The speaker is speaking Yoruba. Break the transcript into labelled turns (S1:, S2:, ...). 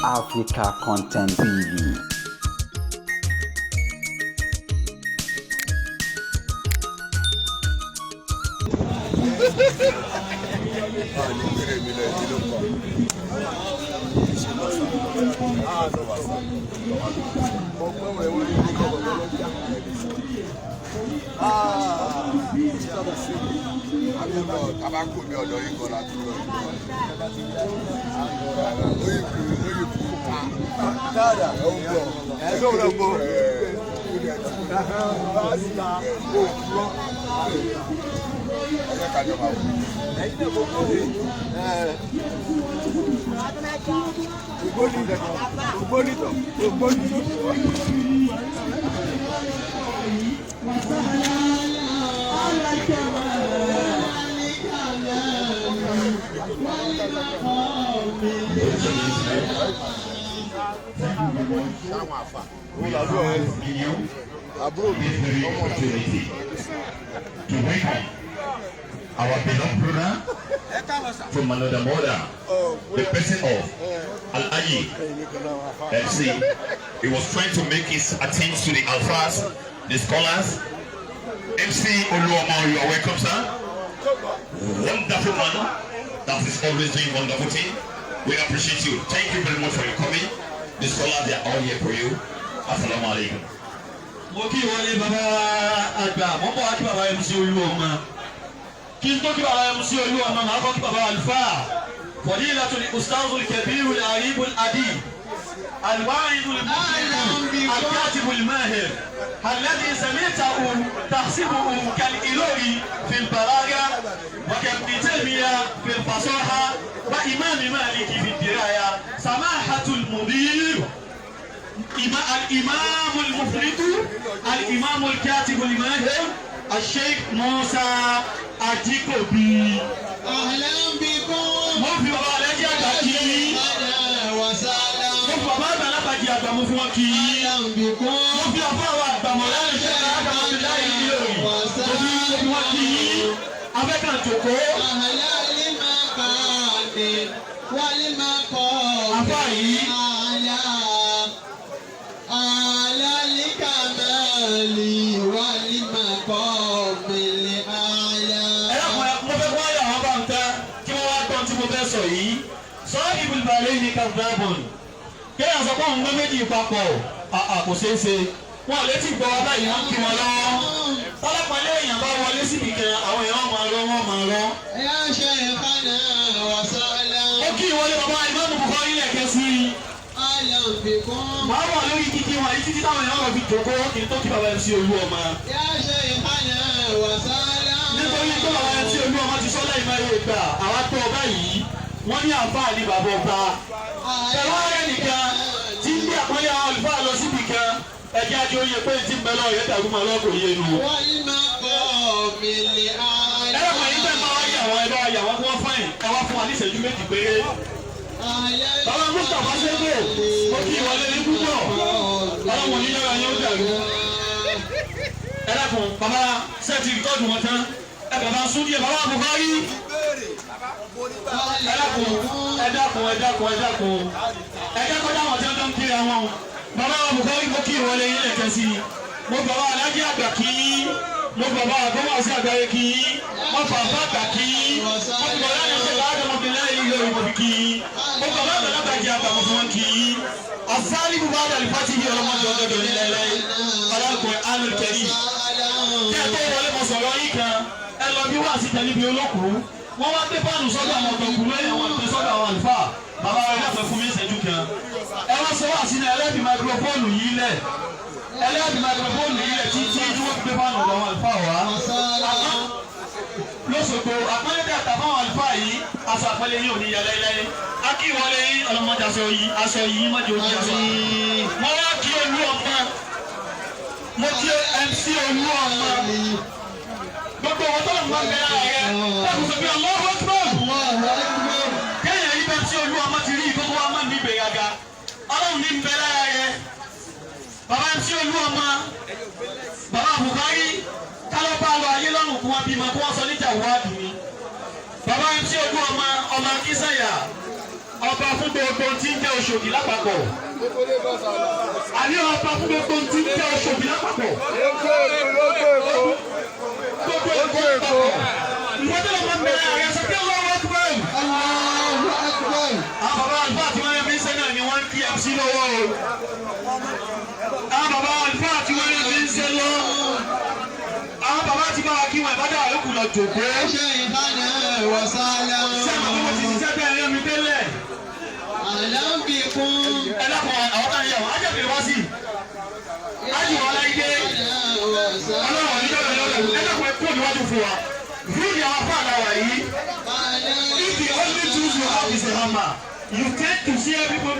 S1: Africa Content TV.
S2: Tabako mi ọ̀dọ̀ yìí kan láti lọ. Oyin kú ká. Dáadáa ẹ̀ ń bọ̀. Ẹ̀ ń bọ̀. Ẹ jẹ́ ká jọ máa wò. Ògbónitọ̀ ògbónitọ̀. Àbúrò mi ọmọ
S3: Opportunity to welcome our beloved brother from another mother, the person of Alhaji MC. He was trying to make his attempt to the Alfas, the scholars. MC Oluomo, you are welcome, sir. Wonderful man that is always doing wonderful thing. We appreciate you. Thank you very much for your coming. The scholars, they are all here for you. Assalamu alaikum.
S4: Mo kí ìwọlé bàbá àgbà, mo ń bọ̀ wá kí bàbá MC Olúọmọ. Kí n tó kí bàbá MC Olúọmọ, màá kọ́ kí bàbá àlùfáà, Fadilatul Ustazul Kabirul Aribul Adib Alwa'idul Muslim Alkatibul Mahir alladhi sami'tahu tahsibuhu kal-Ilori fil balagha wa kabni Taymiya fil fasaha wa Imam Maliki fid diraya, Samahatul Mudir الإمام المفرد الإمام الكاتب الماهر الشيخ موسى Ajikobi.
S5: أهلا بكم.
S4: Mo fi bàbá Alhaji àgbà kí.
S5: أهلا وسهلا.
S4: Mo fi bàbá àgbà lápàjì àgbà, mo fi wọn kí.
S5: أهلا بكم.
S4: Mo fi àfọ àwọn àgbà mọ̀ láti ṣe àgbà Abdullahi Ilori. Mo fi wọn kí. Afẹ́kàn jòkó.
S5: أهلا لمكان والمقام.
S4: Àfọ yìí.
S5: أعلى أعلى الكمال والمقام الأعلى.
S4: Ẹ dákun, ẹ mo fẹ́ kó wáyà àwọn bá ń tẹ́ kí wọ́n wá gbọ́n tí mo fẹ́ sọ yìí. Sahibul balayni kadhabun. Kéèyàn sọ pé òun gbé méjì papọ̀, àà, kò ṣeé ṣe. Wọn létí gbọ́ wa báyìí, wọ́n kí wọn lọ́wọ́. Tálápàlẹ́ èèyàn bá wọlé síbi kan, àwọn èèyàn máa rọ́, wọ́n máa rọ́.
S5: يا شيخنا وسهلا.
S4: Ó kí ìwọlé bàbá Ìmáàmù Bukhari lẹ̀kẹ́ sí i.
S5: أهلا بكم.
S4: Màá wà lórí kíkí wọn yìí títí táwọn èèyàn lọ fi jòkó kí n tó kí bàbá MC Olúọmọ.
S5: يا شيخنا وسهلا.
S4: Nítorí pé bàbá MC Olúọmọ ti sọ́lá ìmọ̀ ẹ̀yẹ gbà àwa tó ọba yìí, wọ́n ní àǹfààní ní bàbá ọba. Pẹ̀lú ọ̀rẹ́ nìkan tí ń gbé àpọ́nlé àwọn àlùfáà lọ síbì kan, ẹ̀jẹ̀ ajé oyè pé tí ń bẹ lọ́wọ́ yẹn dàrú mọ́ ọlọ́kọ̀ yé nu.
S5: والمقام الأعلى.
S4: Ẹ̀rọ yìí tẹ̀ máa wáyé àwọn ẹ̀dá ayà wọn kí wọ́n fáyìn, ẹ wá fún wa ní ìṣẹ́jú 2 péré. Bàbá Mustapha Sẹ́gbò, mo kí ìwọlé ní púpọ̀, ọlọ́run ní yára yín ó dàrú. Ẹ dákun, bàbá sẹ́ẹ̀tì record wọn tán, ẹ bàbá Súndíẹ̀, bàbá Buhari. Ẹ dákun, ẹ dákun, ẹ dákun, ẹ dákun. Ẹ dákun dáwọn tí wọ́n tó ń kíra wọn. Bàbá Buhari, mo kí ìwọlé yín lẹ̀kẹ́ sí i. Mo bàbá Alájí àgbà kí yín. Mo bàbá àgbọ̀wọ̀ sí àgbáyé kí yín. Mo bàbá àgbà kí yín. Mo fi bàbá àgbà àgbà yìí mo fi kí yín. Mo bàbá àgbàlagbà jẹ́ àgbà, mo fi wọn kí yín. Asali bùbá àdàlùfáàtì yìí ọlọ́mọdé ọdọọdọ ní láéláé. Ọlọ́kùnrin Alul Karim. Kí ẹ tó wọlé, mo sọ̀rọ̀ yín kan. Ẹ lọ bí wàá sí tẹ̀lé bí olókùú. Wọ́n wá gbé fáànù sọ́dọ̀ àwọn ọ̀dọ́kùnrin lẹ́yìn àwọn ìpín sọ́dọ̀ àwọn àlùfáà. Bàbá rẹ̀ dàpẹ́ fún mi ìṣẹ́jú kan. Ẹ wá sọ wá sí ní ẹlẹ́bí microphone yìí lẹ̀. Ẹlẹ́bí microphone yìí lẹ̀ títí tí wọ́n fi gbé fáànù ọ̀dọ̀ àwọn àlùfáà wá. Lọ́sọ̀gbọ̀ àpẹẹrẹ dàtà fáwọn àlùfáà yìí, aṣọ àpẹẹrẹ yìí ò ní yà láéláé. A kí ìwọlé yín, ọlọ́mọdé aṣọ yìí, aṣọ yìí mọ́jọ ojú aṣọ. Mo wá kí Olú ọmọ, mo kí MC Olú ọmọ. Gbogbo wọn tó ń bá bẹ ara rẹ, dákun sọ pé Allahu Akbar. Kéèyàn yí bẹ́ẹ̀ tí Olú ọmọ ti rí ìkókó wa máa ń ní ìgbéraga. Ọlọ́run ní ń bẹ lára rẹ. Bàbá MC Olú ọmọ, bàbá Buhari, kálọ́ bá lọ ayé lọ́rùn kí wọ́n bímọ kí wọ́n sọ níjà wáàdù ni. Bàbá MC Olú ọmọ, ọmọ Akínsàyà. Ọba fún gbogbo tí ń jẹ́ Òṣòdì lápapọ̀. Àní ọba fún gbogbo tí ń jẹ́ Òṣòdì lápapọ̀. Gbogbo Èkó lápapọ̀. Ìwọ́n tó lọ máa ń bẹ̀rẹ̀ ààrẹ sọ pé Allahu Akbar.
S5: Allahu Akbar.
S4: Àwọn bàbá àlùfáà tí wọ́n yẹ fi ń sẹ́ náà ni wọ́n ń kí MC lọ́wọ́ o. Àwọn bàbá àlùfáà tí wọ́n yẹ fi ń sẹ́ lọ. Àwọn bàbá tí bá wa kí wọn ìbádà àlòkù lọ jòkó.
S5: يا شيخنا وسهلا.
S4: Sẹ́wọ̀n tó mo ti ṣiṣẹ́ bẹ́ẹ̀ rẹ́ mi tẹ́lẹ̀?
S5: أهلا بكم.
S4: Ẹ dákun, àwọn táyà yà wọ́n á jẹ́ wá sí. Ájì wọn láyé dé.
S5: وسهلا.
S4: Ọlọ́run ní dọ́là lọ́dọ̀. Ẹ dákun, ẹ kúrò níwájú fún wa. Fún ìyàwó fún àdáwà yìí.
S5: أهلا.
S4: If the only tools you have is a hammer, you tend to see every problem.